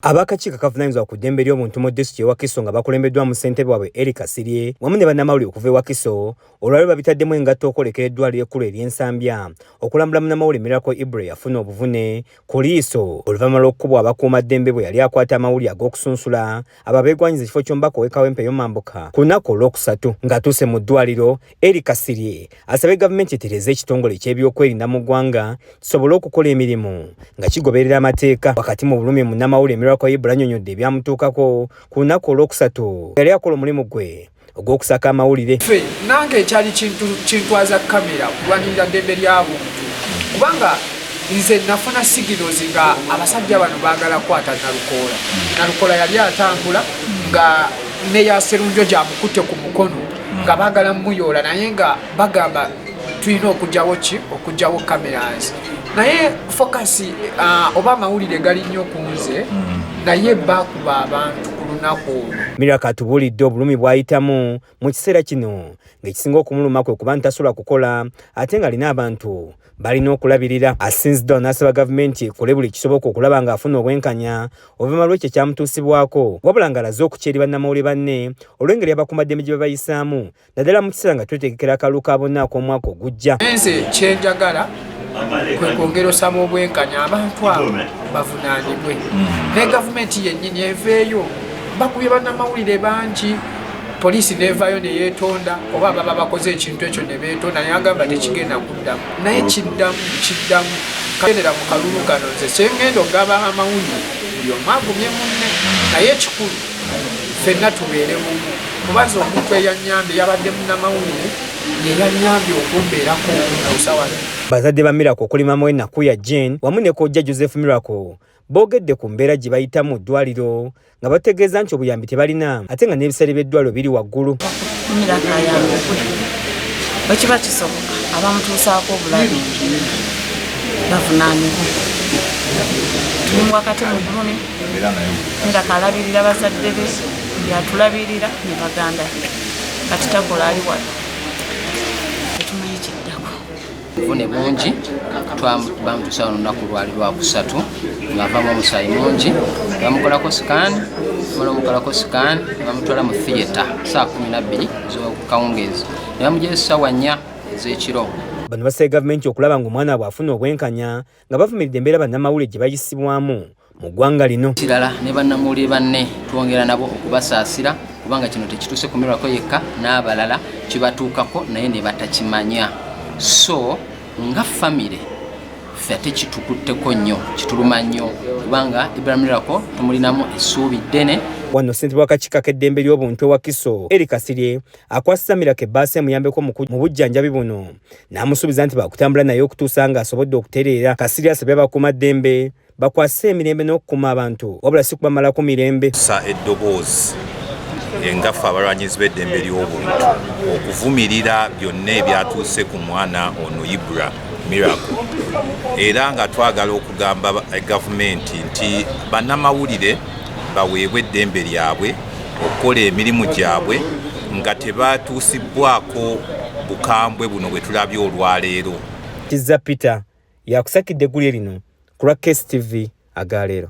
Ab'akakiiko akavunaanyizibwa ku ddembe ly'obuntu mu disitulikiti y'e Wakiso nga bakulembeddwamu ssentebe waabwe Elly Kasirye wamu ne bannamawulire okuva e Wakiso olwaleero babitaddemu engatto okwolekera eddwaliro ekkulu ery'e Nsambya okulambula munnamawulire Miracle Ibra eyafuna obuvune ku liiso oluvannyuma lw'okukubwa abakuumaddembe bwe yali akwata amawulire ag'okusunsula abo abeegwanyiza ekifo ky'omubaka ow'e Kawempe ey'omambuka ku lunaku olwokusatu. Ng'atuuse mu ddwaliro, Elly Kasirye asabye gavumenti etereeze ekitongole eky'ebyokwerinda mu ggwanga kisobole okukola emirimu nga kigoberera amateeka. Wakati mu bulumi, munnamawulire Miracle Ibra annyonnyodde ebyamutuukako ku lunaku olwokusatu yali akola omulimu gwe ogw'okusaka amawulire. Ffe nange ekyali kintwaza kamera kulwanirira ddembe lya buntu, kubanga nze nafuna signals nga abasajja bano baagala kukwata Nalukoola. Nalukoola yali atambula nga neya Serunjo gyamukutte ku mukono nga baagala muyoola, naye nga bagamba tulina okugyawo ki, okugyawo cameras, naye focus oba amawulire gali nnyo ku nze, naye bakuba abantu ku lunaku olwo. Miracle atubuulidde obulumi bw'ayitamu mu kiseera kino, ng'ekisinga okumuluma kwe kuba ntasobola kukola ate ng'alina abantu balina okulabirira. Asinzidde n'asaba gavumenti ekole buli kisoboka okulaba ng'afuna obwenkanya oluvannyuma lw'ekyo ekyamutuusibwako, wabula ng'alaze okutya eri bannamawulire banne olw'engeri abakuumaddembe gye babayisaamu, naddala mu kiseera nga twetegekera akalulu ka bonna ak'omwaka ogujja. Nze kyenjagala kwe kwongera osaba obwenkanya, abantu abo bavunaanibwe ne gavumenti yennyini eveeyo. Bakubye bannamawulire bangi, poliisi neevaayo ne yeetonda, oba baba bakoze ekintu ekyo ne beetonda, naye agamba tekigenda kuddamu, naye kiddamu, kiddamu. Kagendera mu kalulu kano, nze kyengenda okugamba amawulire, buli omu agumye munne, naye ekikulu ffenna tubeere bumu, kubaza omuntu eyanyambye yabadde munnamawulire, yeyanyambye okumbeerako osawa. Bazadde ba Miracle okuli maama we Nakuya Jane wamu ne kojja Joseph Miracle boogedde ku mbeera gye bayitamu mu ddwaliro, nga bategeeza nti obuyambi tebalina ate nga n'ebisale by'eddwaliro biri waggulu. Miracle ayambibwe bwe kiba kisoboka, abamutuusaako obulabe bavunaanibwe. Tuli wakati mu bulumi. Miracle alabirira bazadde be, yatulabirira ne baganda be. Kati takola, ali wano, tetumanyi kiddako. Obuvune bungi, bamutuusa wano olunaku lwali lwakusatu ng'avaamu omusaayi mungi. Bamukolako scan, bamala omukolako scan, bamutwala mu theatre saa 12 ez'okawungeezi, ne bamugyayo ssaawa 4 ez'ekiro. Bano basabye gavumenti okulaba ng'omwana bw'afuna obwenkanya, nga bavumiridde embeera bannamawulire gye bayisibwamu mu ggwanga lino. Kirala, ne bannamawulire banne twongera nabo okubasaasira, kubanga kino tekituuse ku Miracle yekka, n'abalala kibatuukako naye ne batakimanya. So nga famire ffe ate kitukutteko nnyo, kituluma nnyo, kubanga Ibrahim Miracle tumulinamu essuubi ddene. Wano ssentebe w'akakiiko ak'eddembe ly'obuntu e Wakiso, Elly Kasirye, akwasisa Miracle ebbaasa emuyambeko mu bujjanjabi buno, n'amusuubiza nti baakutambula naye okutuusa ng'asobodde okutereera. Kasirye asabye abakuumaddembe bakwasise emirembe n'okukuuma abantu, wabula si kubamalako mirembe. Sa eddoboozi engaffe abalwanyizi b'eddembe ly'obuntu okuvumirira byonna ebyatuuse ku mwana ono Ibra Miracle, era nga twagala okugamba gavumenti nti bannamawulire baweebwe eddembe lyabwe okukola emirimu gyabwe nga tebatuusibbwako bukambwe buno bwe tulabye olwaleero. Kizza Peter yakusakidde eggulire lino ku lwa KSTV agaleero.